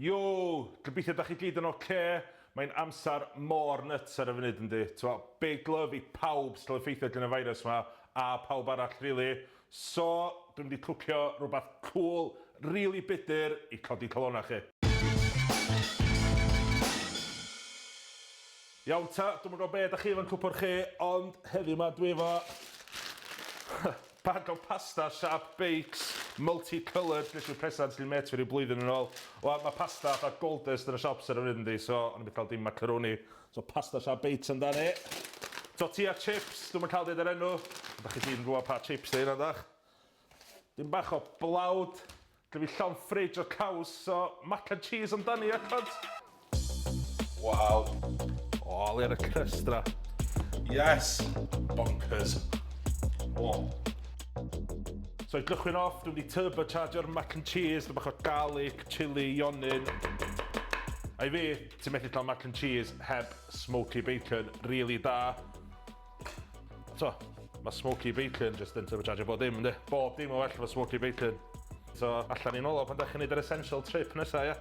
Yo! Gobeithio da chi gyd yn ocê. Mae'n amser mor nuts ar y funud yndi? T'mo', big love i pawb sy'n cael effeithio gan y virus 'ma, a pawb arall rili. So, dwi'n mynd i cwcio rhywbeth cŵl, rili budur i codi calonnau chi. Iawn ta, dwi'm yn gwybod be da chi efo'n cwpwrdd chi, ond heddiw 'ma dwi efo bag o pasta siâp beics, multi-coloured, ges i presant gin mêt fi ryw blwyddyn yn ôl. Wel, mae pasta fatha gold dust yn y shops ar y funud yndi, so o'n i'm 'di cael dim macaroni, so pasta siâp beics amdani. Tortilla chips, dwi'm yn cael deud yr enw, ond da chi gyd yn gwybod pa chips 'di heina dach? Dim bach o blawd. Gen fi llond fridge o caws, so mac and cheese amdani, ia cunt? Waw. O, le ar y crust na. Yes! Bonkers. O. So i gychwyn off, dwi'n mynd i turbochargio'r mac and cheese, dwi'n bach o garlic, chili, ionyn. A i fi, ti'n methu cael mac and cheese heb smoky bacon, really da. So, mae smoky bacon just yn turbochargio bob dim, yndi? Bob dim o well efo smoky bacon. So, allan ni'n ôl o pan da chi'n neud yr essential trip nesa, ia?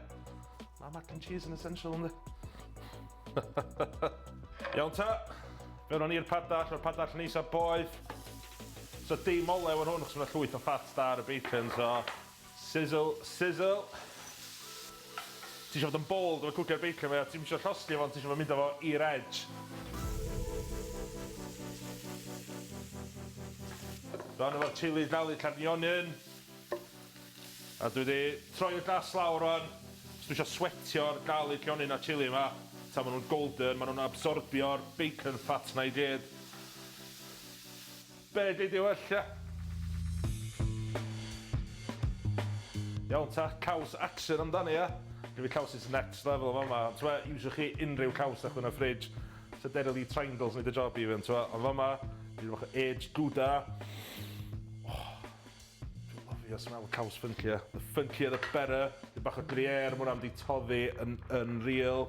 Mae mac and cheese yn essential, yndi? Iawn ta, fewn o'n i'r padall, mae'r padall yn neis a boeth. So dim olew yn hwn, achos mae'n llwyth o fat da ar y bacon, so Sizzle, sizzle. Ti isio fod yn bold efo cwcio'r bacon 'ma ia? Ti'm isio llosgi fo ond ti isio fo mynd â fo i'r edge. Rwan efo'r chilli, garlic a'r onion. A dwi 'di troi y gas lawr rwan. Os dwi isio sweatio'r garlic, onion a chilli 'ma tan ma' nhw'n golden, ma' nhw'n absorbio'r bacon fat 'na i gyd. Be gei di well ia? Iawn ta, caws action amdani ia? Gynna fi caws is next level yn fama, ond t'mo' iwsiwch chi unrhyw caws dach chi yn y fridge. Sa Dairy Triangles neud y job even t'mo', ond fama, dipyn bach o aged Gouda. Oh, dwi'n lyfio smell caws funky ia. The funkier the better. Dipyn bach o Gruyere, ma' hwnna mynd i toddi yn unreal.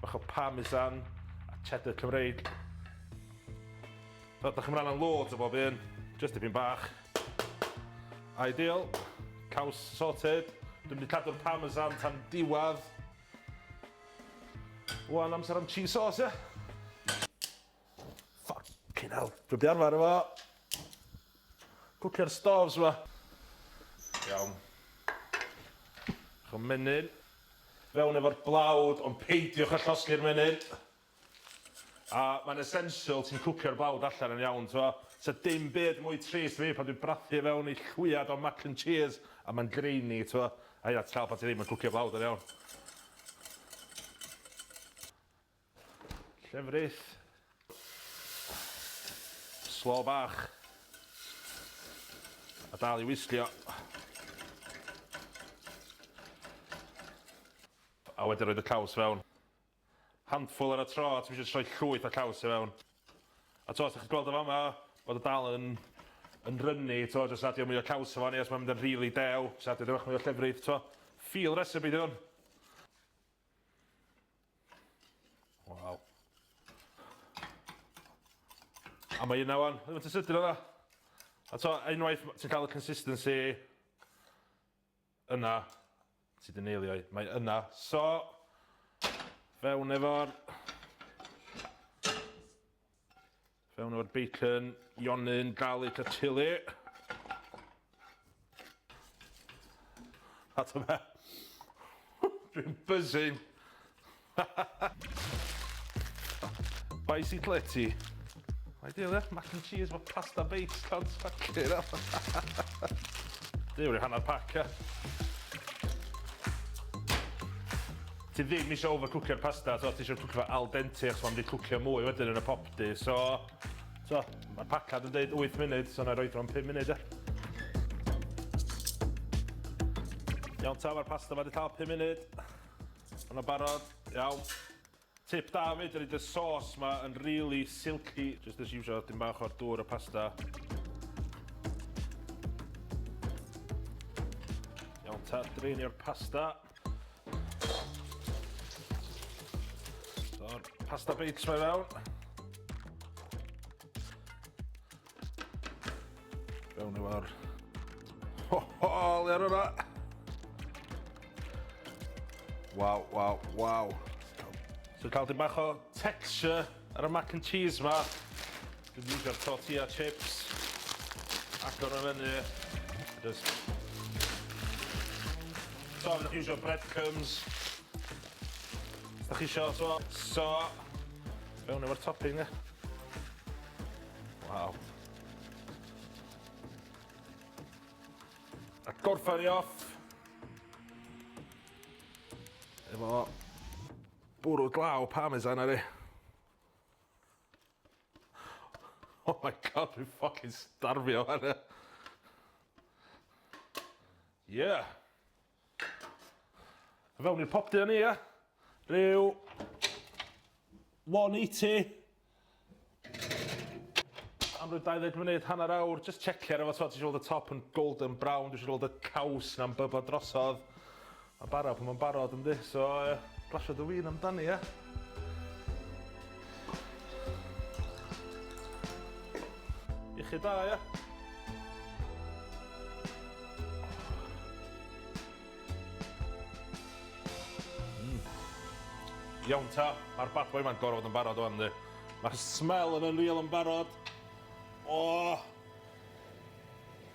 Bach o parmesan a cheddar Cymreig. So, da chi'n rhan loads o bob un, just dipyn bach. Ideal. Caws sorted. Dwi'n mynd i cadw'r parmesan tan diwedd. Wan amser am cheese sauce, ie? Fucking hell. Dwi'n di arfer efo cwcio'r stofs yma. Iawn. Bach o menyn. Fewn efo'r blawd, ond peidiwch â llosgi'r menyn. A mae'n essential ti'n cwcio'r blawd allan yn iawn t'mo'. Sa dim byd mwy trist i fi pan dwi'n brathu fewn i llwyad o mac and cheese a mae'n grainy t'mo'. A ia ti'n cael pan ti ddim yn cwcio blawd yn iawn. Llefrith. Slo bach. A dal i whisglio. A wedyn roid y caws fewn. Handful ar y tro, a ti'm isio jyst rhoi llwyth o caws i fewn. A t'mo' os 'dach chi'n gweld o fama bod o dal yn yn runny t'mo' jyst adio mwy o caws i fo neu os ma'n mynd yn rili dew jyst adio dipyn bach mwy o llefrith t'mo'. Feel recipe 'di hwn. Waw. A mae yna wan. Faint o sydyn o'dd o? A t'mo' unwaith ti'n ca'l y consistency Yna, ti 'di neilio i. Mae yna. So, fewn efo'r... Fewn efo'r bacon, ionyn, garlic a chili. A ta be? Dwi'n buzzing. Bicycletti. Ideal, ie? Mac and cheese efo pasta bakes, cunt. Fucking hell. Duw, rhyw hanner pack, ie? Ti ddim eisiau overcookio'r pasta, so ti eisiau cwcio fo al dente, achos mae'n mynd i cwcio mwy wedyn yn y popty, so... So, mae'r pacad yn deud 8 munud, so na i roid o am 5 munud, ie? Iawn ta, mae'r pasta ma wedi cael 5 munud. Ma' nhw'n barod. Iawn. Tip da 'fyd ydi dy sauce 'ma yn rili silky. Jyst nes i iwsio dim bach o'r dŵr y pasta. Iawn ta, draenio'r pasta. So'r pasta bites 'ma i fewn. Fewn efo'r... Ho ho, le ar hwnna! Waw, waw, waw. So cael dim bach o texture ar y mac and cheese ma. Dwi'n iwsio'r tortilla chips. Agor nhw fyny. Just... So, fydwch chi iwsio breadcrumbs. Os da chi isio, so... So, fewn efo'r topping, e. Waw. A gorffen ni off. Efo bwrw glaw parmesan ar ei. Oh my god, dwi'n fucking starfio fan. Yeah. A fewn i'r popty â ni, ia? Rhyw 180. Am ryw 20 munud, hanner awr, just checio ar efo, ti eisiau gweld y top yn golden brown, dwi eisiau gweld y caws na'n byblo drosodd. Mae'n barod pan mae'n barod, yndi? So, glasio dy win amdani, ia? Iechyd da, ia? Iawn ta, mae'r bad boy ma'n gorfod yn barod o'n yndi. Mae'r smell yn unreal yn barod. O! Oh!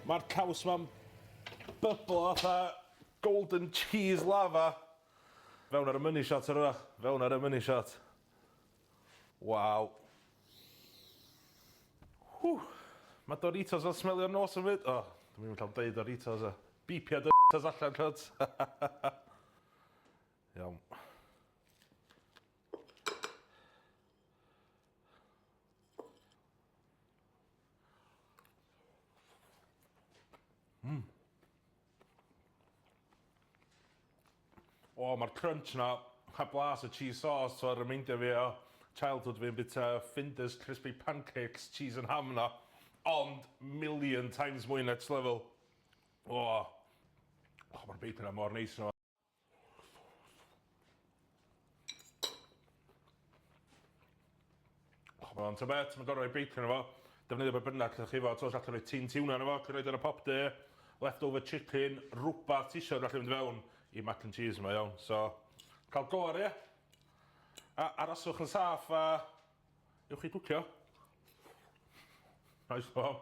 Mae'r caws ma'n byblo fatha golden cheese lava. Fewn ar y money shot ar yna. Fewn ar y money shot. Waw. Whew. Mae Doritos yn smelio'r nos yn fyd. O, oh, dwi'n mynd cael deud Doritos o. Beepio Doritos allan, cwt. Iawn. O, mae'r crunch na, a blas y cheese sauce, so remeindio fi o childhood fi'n bita Findus crispy pancakes, cheese and ham na. Ond million times mwy next level. O, oh, mae'r bacon na mor neis yna. Oh, mae'n ta bet, mae'n gorfod rhoi bacon efo. Defnyddio be bynnag lle chi fo, tos allan rhoi tin tuna yna fo, allan rhoi ar y popty, leftover chicken, rhywbeth ti eisiau gallu mynd fewn i mac and cheese yma, iawn. So, cael go ar ie. A aroswch yn saff a ewch i gwcio. Nice one.